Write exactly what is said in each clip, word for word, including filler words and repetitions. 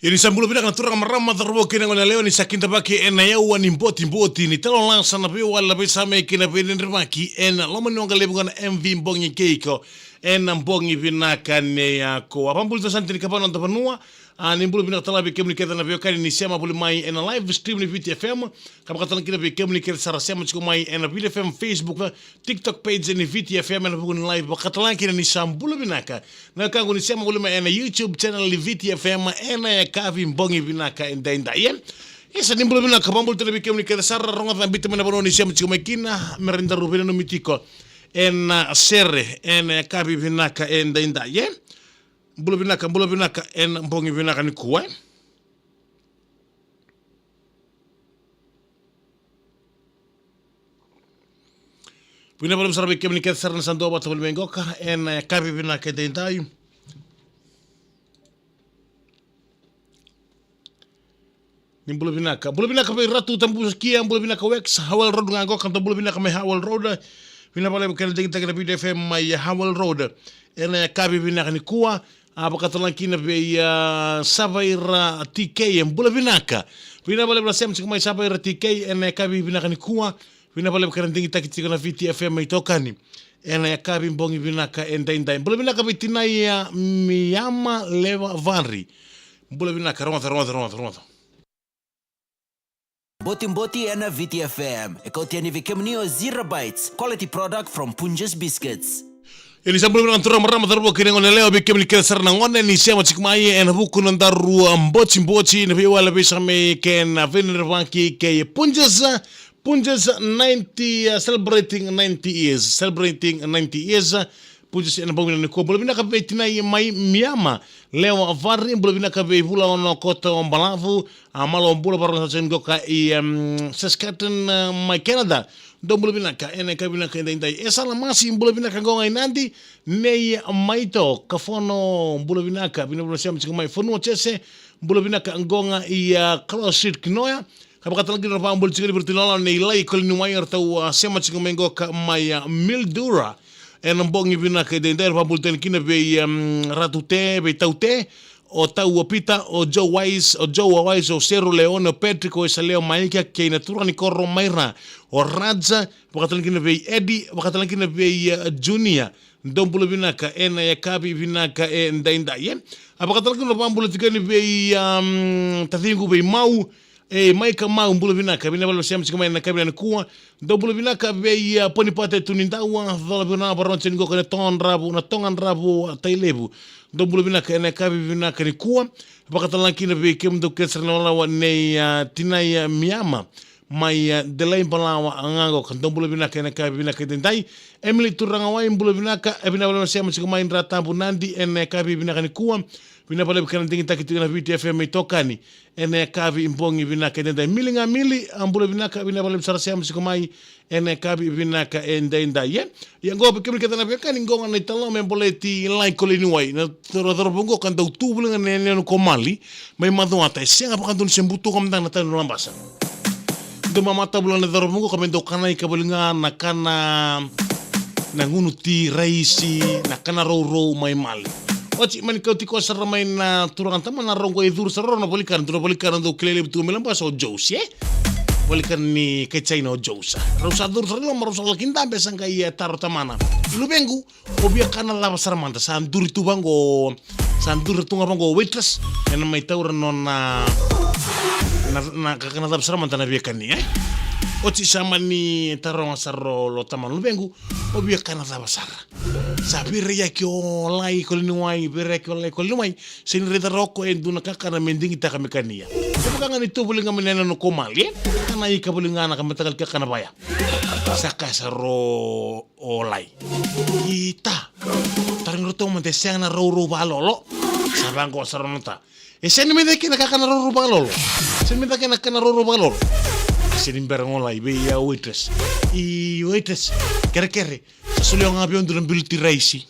Ia ni sa bula vinaka na turaga, marama, cauravou kei na goneyalewa, ni sa kidavaki ena yaua ni botiboti ni talanoa lasa, na veiwali, na veisame kei na veidredrevaki ena loma ni waqa levu ga na M V Bogi kei iko. Ena bogi vinaka nei yako, a vakabula tale sara na tinikava ni noda vanua. A, ni bula vinaka tale ga vei kemuni kece na veiwekani ni sema voli mai ena live stream ni Viti F M. Ka vaka tale kina vei kemuni kece sara sema tiko mai ena Viti F M Facebook, TikTok page ni Viti F M ena vuku ni live. Vaka tale kina ni sa bula vinaka na wekaqu ni sema voli mai ena YouTube channel ni Viti F M ena yakavi bogi vinaka edaidai, e. Isa, ni bula vinaka, vakabula tale vei kemuni kece sara, rogoca, biuta mai na vanua ni sema tiko mai kina, me rawa ni daru veinanumi tiko ena sere ena yakavi vinaka edaidai, e. Bula vinaka, bula vinaka ena bogi vinaka nikua, e. Vinaka vakalevu sara vei kemuni kece sara na sa duavata voli mai qoka ena yakavi vinaka edaidai. Ni bula vinaka, bula vinaka vei Ratu Tabusakia, bula vinaka Wex, Howell Road ga qoka, dou bula vinaka mai Howell Road. Vinaka vakalevu kei na digitaki na Viti F M mai Howell Road ena yakavi vinaka nikua. A, vaka tale kina vei, a, Savaira T K, e, bula vinaka. Vinaka vakalevu na sema tiko mai Savaira T K ena yakavi vinaka nikua. Vinaka vakalevu kei na digitaki tiko na Viti F M mai Tokani ena yakavi bogi vinaka edaidai. Bula vinaka vei tinai, a, Miama Lewa Vari. Bula vinaka, rogoca, rogoca, rogoca, rogoca. Botiboti ena Viti F M e kauti yani vei kemuni o Zero Bites, quality product from Punjas Biscuits. Ia ni sa bula vinaka na turaga, marama, cauravou kei na goneyalewa, vei kemuni kece sara na gone ni sema tiko mai ena vuku ni nodaru, a, botiboti, na veiwali, veisame kei na veidredrevaki kei Punjas, Punjas ninety, a, celebrating ninety years, celebrating ninety years. Punjas ena bogi vinaka nikua, bula vinaka vei tinai mai Miama Lewa Vari, bula vinaka vei Vula Ono Koto Balavu, a, malo bula, vakarorogo sara tiko qoka i, em, Saskatoon, a, mai Canada. Dou bula vinaka ena yakavi vinaka edaidai. E Sala Masi, bula vinaka qoka i Nadi. Nei Maito Kafono, bula vinaka, vinaka vakalevu na sema tiko mai. Fanua Jese, bula vinaka qoka i, a, Cloud Street Kinoya. Ka vaka tale kina na vakabula tiko yani vei iratou na lala nei Lai Koleniwai, eratou, a, sema tiko mai qoka mai, a, Mildura ena bogi vinaka edaidai. Era vakabula tale kina vei, em, Ratu Te, vei Tau Te, o Tau, o Pita, o Joe Wise, o Joe Wise, o Seru Leone, o Patrick, o Isaleo Maika kei na turaga ni koro mai Ra, o Raja, vaka tale kina vei Edi, vaka tale kina vei, a, Junior. Dou bula vinaka ena yakavi vinaka edaidai, e. A, vaka tale kina na vakabula tiko yani vei, em, taciqu vei Mau, e, Maika Mau, bula vinaka, vinaka vakalevu na sema tiko mai ena yakavi nikua. Dou bula vinaka vei, a, Ponipate Tunidaua, a, cola vei na vakarorogo tiko yani qoka na Togadravu, na Togadravu, a, Tailevu. Dou bula vinaka ena yakavi vinaka nikua. Vaka tale kina vei kemudou kece sara na lawalawa nei, a, tinai, a, Miama mai, a, Delai Balawa ga qoka, dou bula vinaka ena yakavi vinaka edaidai. Emily Turagawai, bula vinaka, e, vinaka vakalevu na sema tiko mai Dra Tabu Nadi ena yakavi vinaka nikua. Vinaka vakalevu kei na digitaki tiko na Viti F M mai Tokani ena yakavi bogi vinaka edaidai. Mili ga Mili, a, bula vinaka, vinaka vakalevu sara sema tiko mai ena yakavi vinaka edaidai, e. Ia qo vei kemuni kece na veiwekani, qo ga na italanoa me baleti Lai Koleniwai, na cauravou qo ka dau tu voli ga na yanuyanu ko Mali mai Macuata. E sega vakadua ni se butuka mada ga na tani ni labasa. Dau mamata voli ga na cauravou qo ka me dau kana ika voli ga na kana, na gunu ti raisi, na kana rourou mai Mali. Oti, mani kauti koya sara mai na turaga tamana, rau qo e curu sara rau na voli kana, dua na voli kana dau kilai levu tu mai labasa o Joe's, e? Voli kana ni kai China o Joe's. Rau sa curu sara i loma, rau sa laki dabe, sa qai, e, taro tamana: Luvequ, o via kana cava sara mada? Sa duri tu vaqo, sa duri tu ga vaqo waitress, ena mai taura nona, na, na kakana cava sara mada na via kania, e? Oti sa mani taroga sara o lo tamana: Luvequ, o via kana cava sara? Sa veiraiyaki o Lai Koleniwai, veiraiyaki o Lai Koleniwai, se ni raica roko e dua na kakana me digitaka me kania. Kevaka ga ni tu voli ga mai na yanuyanu ko Mali, e? Kana ika voli ga na ka me takali kakana vaya. Sa kaya sara o Lai: Ita, tarogi ratou mada, e sega na rourou vakalolo? Sa vaqo sara nona ta: E sega ni mai cake na kakana rourou vakalolo. Sega ni mai cake na kana rourou vakalolo. Sega ni bera ga o Lai vei, a, waitress. I waitress, kerekere, sa solia ga vei au dua na bilo ti raisi.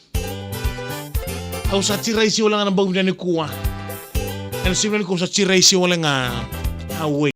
Au sa ti raisi wale ga na bogi vinaka nikua. Ena siga vinaka nikua au sa ti raisi wale ga. A wait.